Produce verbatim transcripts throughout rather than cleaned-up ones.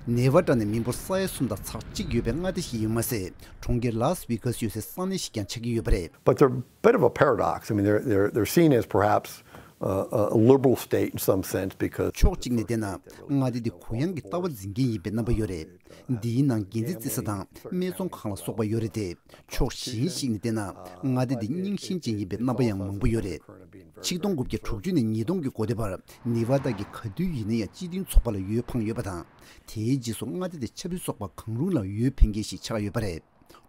ནེ་ཝ་ཌ་ནི་མི་འབོར་ས་ཡ་གསུམ་དང་ཚེག་གཅིག་ཡོད་པའི་མངའ་སྡེ་ཞིག་ཡིན་མ་ཟད། གྲོང་ཁྱེར་ལཱས་ཝེ་གཱས་ཡོད་སའི་ས་གནས་ཤིག་ཀྱང་ཆགས་ཀྱི་ཡོད་པ་རེད། But they're a bit of a paradox. I mean, they're, they're, they're seen as perhaps uh, a liberal state in some sense because ཕྱོགས་གཅིག་ནས་བལྟས་ན། མངའ་སྡེ་འདི་གུ་ཡངས་ཀྱི་ལྟ་བ་འཛིན་མཁན་ཡིན་པའི་རྣམ་པ་ཡོད་རེད། འདིའི་ནང་འགན་འཛིན་རྩེ་ས་དང་སྨད་འཚོང་ཁང་ལ་སོགས་པ་ཡོད་རེད་དེ། ཕྱོགས་གཞན་ཞིག་ནས་བལྟས་ན། མངའ་སྡེ་འདི་རྙིང་ཞེན་ཅན་ཡིན་པའི་རྣམ་པ་ཡང་མང་པོ་ཡོད་རེད། ཆིག་སྟོང་དགུ་བརྒྱ་དྲུག་ཅུ་ནས་ཉིས་སྟོང་གི་འགོ་སྟོད་བར་ནེ་ཝ་ཌ་གི་ག་དུས་ཡིན་ན་ཡང་སྤྱི་མཐུན་ཚོགས་པ་ལ་འོས་འཕངས་ཡོད་པ་དང་། དེའི་རྗེས་སུ་མངའ་སྡེ་དེ་ཆབ་སྲིད་ཚོགས་པ་གང་རུང་ལ་འོས་འཕེན་མཁན་ཞིག་ཆགས་ཡོད་པ་རེད།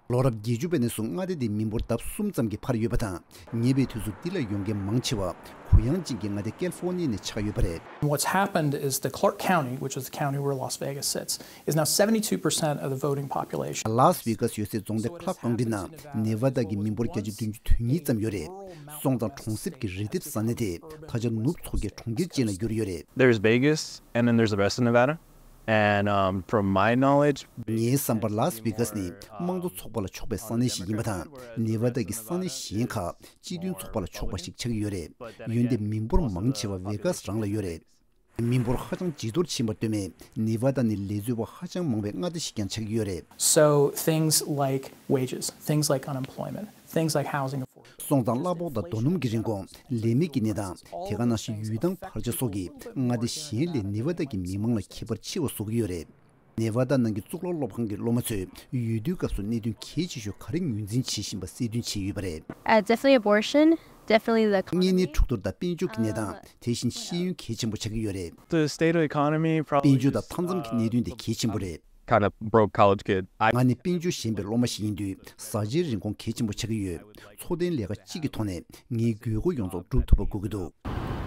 ལོ་རབས་བརྒྱད་ཅུ་པ་ནས་བཟུང་མངའ་སྡེ་དེའི་མི་འབོར་ལྡབ་གསུམ་ཙམ་གྱིས་འཕར་ཡོད་པ་དང་། ཉེ་བའི་དུས་སུ་འདི་ལ་ཡོང་མཁན་མང་ཆེ་བ་གུ་ཡངས་ཅན་གྱི་མངའ་སྡེ་ཀལ་ཧྥོ་ནི་ཡ་ནས་ཆགས་ཡོད་པ་རེད། What's happened is the Clark County, which is the county where Las Vegas sits, is now seventy-two percent of the voting population. ལཱས་ཝེ་གཱས་ཡོད་སའི་རྫོང་སྡེ་ཁ་ལག་ཀའུན་ཊི་ནང་ནེ་ཝ་ཌ་གི་མི་འབོར་བརྒྱ་ཆ་བདུན་ཅུ་དོན་གཉིས་ཙམ་ཡོད་རེད། སོང་ཙང་གྲོང་གསེབ་ཀྱི་རི་ལྡེབས་ས་གནས་དེ་ད་ཆ་ནུབ་མཚོ་ཁའི་གྲོང་ཁྱེར་ཅན་ལ་གྱུར་ཡོད་རེད། There's Vegas, and then there's the rest of Nevada. And um, from my knowledge, ངའི་བསམ་པར་ལཱས་ཝེ་གཱས་ནི་དམངས་གཙོ་ཚོགས་པ་ལ་ཕྱོགས་པའི་ས་གནས་ཤིག་ཡིན་པ་དང་། ནེ་ཝ་ཌ་གི་ས་གནས་གཞན་ཁག་སྤྱི་མཐུན་ཚོགས་པ་ལ་ཕྱོགས་པ་ཞིག་ཆགས་ཀྱི་ཡོད་རེད། འོན་ཏེ་མི་འབོར་མང་ཆེ་བ་ཝེ་གཱས་རང་ལ་ཡོད་རེད། མི་འབོར་ཧ་ཅང་ཇེ་མཐོར་ཕྱིན་པར་ལྟོས་མེད། ནེ་ཝ་ཌ་ནི་ལས་བཟོ་བ་ཧ་ཅང་མང་བའི་མངའ་སྡེ་ཞིག་ཀྱང་ཆགས་ཀྱི་ཡོད་རེད། So things like wages, things like unemployment, things like housing affordability. སོང་ཙང་གླ་ཕོགས་དང་རྡོ་སྣུམ་གྱི་རིན་གོང་། ལས་མེད་ཀྱི་གནས་སྟངས། དེ་ག་ནང་བཞིན་ཡུལ་ཐང་འཕར་ཆ་སོགས་ཀྱིས་མངའ་སྡེ་གཞན་ལས་ནེ་ཝ་ཌ་གི་མི་མང་ལ་ཁྱད་པར་ཆེ་བ་བཟོ་གི་ཡོད་རེད། ནེ་ཝ་ཌ་ནང་གི་གཙུག་ལག་སློབ་ཁང་གི་སློབ་མ་ཚོས་འོས་བསྡུའི་སྐབས་སུ་གནད་དོན་གལ་ཆེ་ཤོས་ག་རེ་ངོས་འཛིན་བྱེད་བཞིན་པ་གསལ་སྟོན་བྱས་ཡོད་པ་རེད། Uh, definitely abortion, definitely the གཉན་ནད་གྲོས་བསྡུར་དང་དཔལ་འབྱོར་གྱི་གནས་སྟངས། དེ་བཞིན་ཤེས་ཡོན་གལ་ཆེན་པོ་ཆགས་ཀྱི་ཡོད་རེད། The state of the economy probably དཔལ་འབྱོར་དང་མཐའ་མཚམས་ཀྱི་གནད་དོན་དེ་གལ་ཆེན་པོ་རེད། Kind of broke college kid. I ང་ནི་དཔལ་འབྱོར་ཞན་པའི་སློབ་མ་ཞིག་ཡིན་དུས་བཟའ་བཅའི་རིན་གོང་གལ་ཆེན་པོ་ཆགས་ཀྱི་ཡོད། འཚོ་རྟེན་ལས་ཀ་གཅིག་གི་ཐོག་ནས་ངའི་དགོས་མཁོ་ཡོངས་རྫོགས་སྒྲུབ་ཐུབ་པ་དགོས་ཀྱི་འདུག་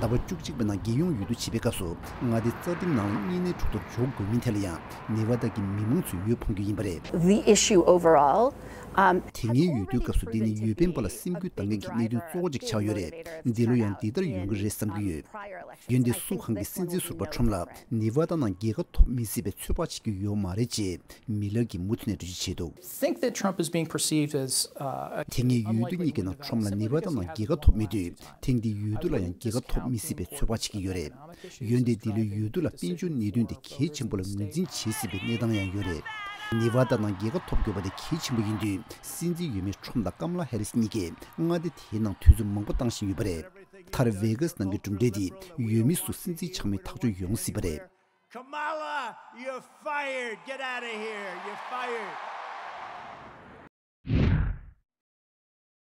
ཟླ་བ་བཅུ་གཅིག་པའི་ནང་རྒྱལ་ཡོངས་འོས་བསྡུ་བྱེད་པའི་སྐབས་སུ་མངའ་སྡེ་རྩ་ཁྲིམས་ནང་ལ་གཉན་ནད་གྲོས་བསྡུར་འཇོག་དགོས་མིན་ཐད་ལ་ཡང་ནེ་ཝ་ཌ་གི་མི་མང་ཚོས་འོས་འཕང་རྒྱུ་ཡིན་པ་རེད། The issue overall, um, དེ་སྔའི་འོས་བསྡུའི་སྐབས་སུ་འདི་ནི་འོས་འཕེན་པ་ལ་སེམས་འགུལ་གཏང་མཁན་གྱི་གནད་དོན་གཙོ་བོ་ཅིག་ཆགས་ཡོད་རེད། འདི་ལོ་ཡང་འདི་ལྟར་ཡོང་གི་རེད་བསམ་གྱི་ཡོད། འོན་ཏེ་སུ་གང་གིས་སྲིད་འཛིན་ཟུར་པ་ཁྲོམ་ལ་ནེ་ཝ་ཌ་ནང་རྒྱལ་ཁ་ཐོབ་མི་སྲིད་པའི་ཚོད་དཔག་བྱེད་ཀྱི་ཡོད་མ་རེད་ཅེས་མི་ལར་གྱིས་མུ་མཐུད་ནས་འགྲེལ་བརྗོད་བྱས་འདུག Think that Trump is being perceived as, uh, a དེ་སྔའི་འོས་བསྡུ་གཉིས་ཀྱི་ནང་ཁྲོམ་ལ་ནེ་ཝ་ཌ་ནང་རྒྱལ་ཁ་ཐོབ་མེད་དུས། ཐེངས་འདིའི་འོས་བསྡུ་ལ་ཡང་རྒྱལ་ཁ་ཐོབ་མི་སྲིད་པའི་ཚོད་དཔག་བྱེད་ཀྱི་ཡོད་རེད། འོན་ཏེ་འདི་ལོའི་འོས་བསྡུ་ལ་དཔལ་འབྱོར་གནད་དོན་དེ་གལ་ཆེན་པོ་ལ་ངོས་འཛིན་བྱེད་སྲིད་པའི་གནས་སྟངས་ཡང་ཡོད་རེད། ནེ་ཝ་ཌ་ནང་རྒྱལ་ཁ་ཐོབ་དགོས་པ་དེ་གལ་ཆེན་པོ་ཡིན་དུས། སྲིད་འཛིན་འོས་མི་ཁྲོམ་དང་ཀམ་ལ་ཧེ་རིས་གཉིས་ཀས་མངའ་སྡེ་དེའི་ནང་དུས་ཚོད་མང་པོ་བཏང་བཞིན་ཡོད་པ་རེད། མཐར་ཝེ་གཱས་ནང་གི་གྲུབ་འབྲས་འདིས་འོས་མི་སུ་སྲིད་འཛིན་ཆགས་མིན་ཐག་གཅོད་ཡོང་སྲིད་པ་རེད། Kamala, you're fired. Get out of here. You're fired.